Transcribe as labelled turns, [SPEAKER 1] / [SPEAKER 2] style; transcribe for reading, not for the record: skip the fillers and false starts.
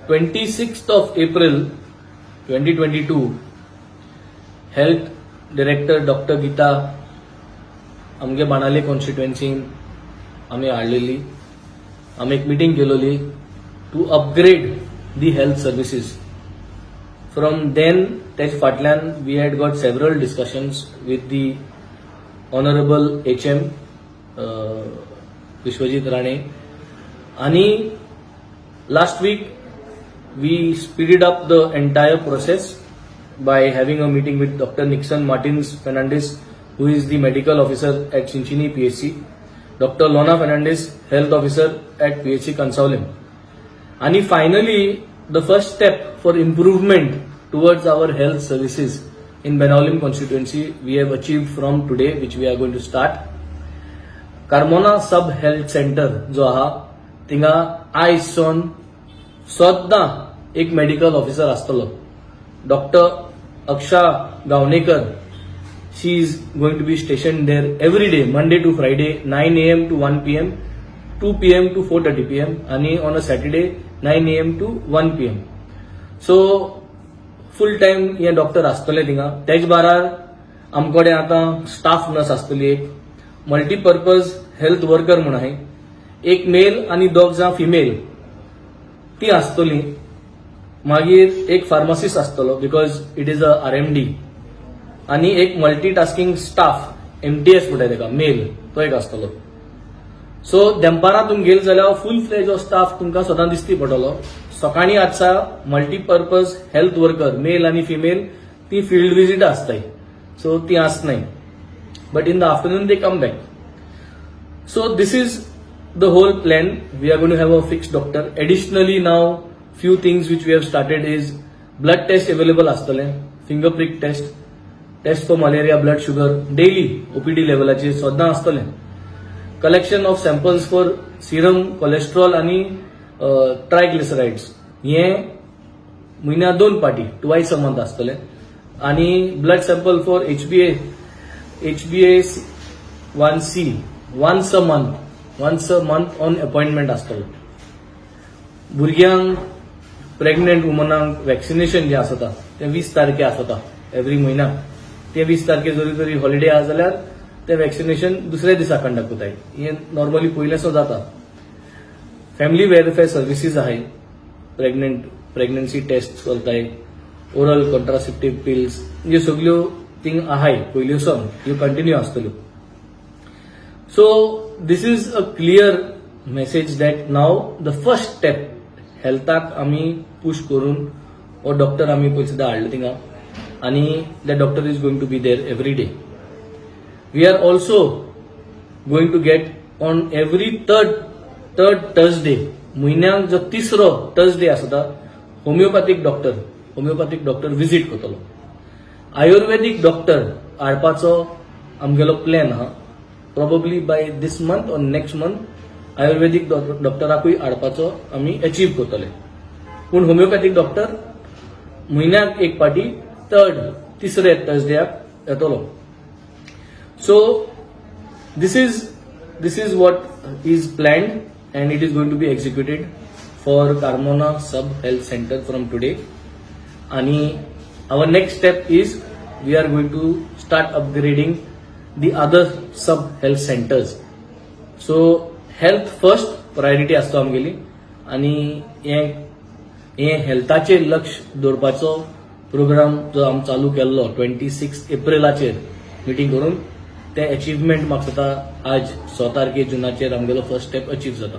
[SPEAKER 1] 26th of April 2022 health director Doctor Gita आमगे बाणावले कॉन्स्टिट्युएन्सीन आमी हाडलेली. आमी एक meeting केलोली to upgrade the health services. From then, तेज फाटल्यान we had got several discussions with the honourable HM Vishwajit Rane आणि last week we speeded up the entire process by having a meeting with Dr. Nixon Martins Fernandez, who is the medical officer at Chinchinim PHC, Dr. Lona Fernandez, health officer at PHC Cansaulim. And finally, the first step for improvement towards our health services in Benaulim constituency we have achieved from today, which we are going to start. Carmona sub health centre जो आहा, थिंगा आयज सावन सद्दां एक medical officer आसतलो, doctor Aksha Gaonekar. She is going to be stationed there every day, Monday to Friday, 9 a.m. to 1 p.m., 2 p.m. to 4:30 p.m. आणि on a Saturday 9 a.m. to 1 p.m. So full time हे doctor आसतले थिंगा. तेच बारार आमकडे आतां staff nurse आसतली, एक multipurpose health worker म्हूण आहाय, एक मेल आनी दोग जाण फिमेल ती आसतली. मागीर एक फार्मासिस्ट आसतलो because it is a RMD आनी एक मल्टीटास्किंग स्टाफ, एमटीएस म्हणटाय तेका, मेल, तो एक आसतलो. सो देंपारां तुमी गेले जाल्यार फूल फ्लेज स्टाफ तुमकां सदां दिसती पडटलो. सकाळीं आसा मल्टीपर्पज हेल्थ वर्कर, मेल आनी फिमेल, ती फिल्ड विजीट आसताय, सो ती आसनाय, but in the afternoon they come back. So this is the whole plan. We are going to have a fixed doctor. Additionally, now few things which we have started is blood test available आसतले, finger prick test, test for malaria, blood sugar daily OPD लेवलाचेर सद्दां आसतले, collection of samples for serum cholesterol आणि triglycerides हे म्हयन्या दोन पाटी, twice a month आसतले आणि blood sample for HbA1c once a month on appointment आसतलो. भुरग्यांक, प्रेग्नंट वुमनांक वॅक्सिनेशन जें आसता तें 20 तारखे आसता एवरी म्हयन्याक. ते 20 तारखे जरी तरी हॉलिडे आसा जाल्यार ते वॅक्सिनेशन दुसऱ्या दिसा कंडक्ट करताय. हें नॉर्मली पयलेंसो जाता. फॅमिली वेलफेअर सर्विसीस आहाय, प्रेग्नन्सी टेस्ट चलताय, ओरल कॉन्ट्रासेप्टीव पिल्स, ह्यो सगल्यो थिंग आहाय पयल्यो सावन, ह्यो कंटिन्यू आसतल्यो. So this is a clear message that now the first step हेल्थाक आमी पुश करून हो डॉक्टर आमी पयलीं सुद्दां हाडलो थिंगा आनी the doctor is going to be there every day. We are also going to get on every third Thursday, म्हयन्याक जो तिसरो थर्सडे आसता, होमिओपॅथीक डॉक्टर विजीट करतलो. आयुर्वेदीक डॉक्टर हाडपाचो आमगेलो प्लॅन आहा. Probably by this month or next month आयुर्वेदीक डॉक्टराकूय हाडपाचो आमी अचीव करतले. पूण होमिओपॅथीक डॉक्टर म्हयन्याक एक पाटी थर्ड तिसरे थर्सडेयाक येतलो. So this is what is planned and it is going to be executed for Carmona Sub Health Center from today. आणि our next step is we are going to start upgrading the other sub health centers. So health first priority आसता आमगेली आणि हे हे हेल्थाचेर लक्ष दवरपाचो programme जो आमी चालू केल्लो 26 एप्रिलाचेर मिटींग करून, ते अचिव्हमेंट म्हाका दिसता आज 6 तारखे जुनाचेर आमगेलो फर्स्ट स्टेप अचीव जाता.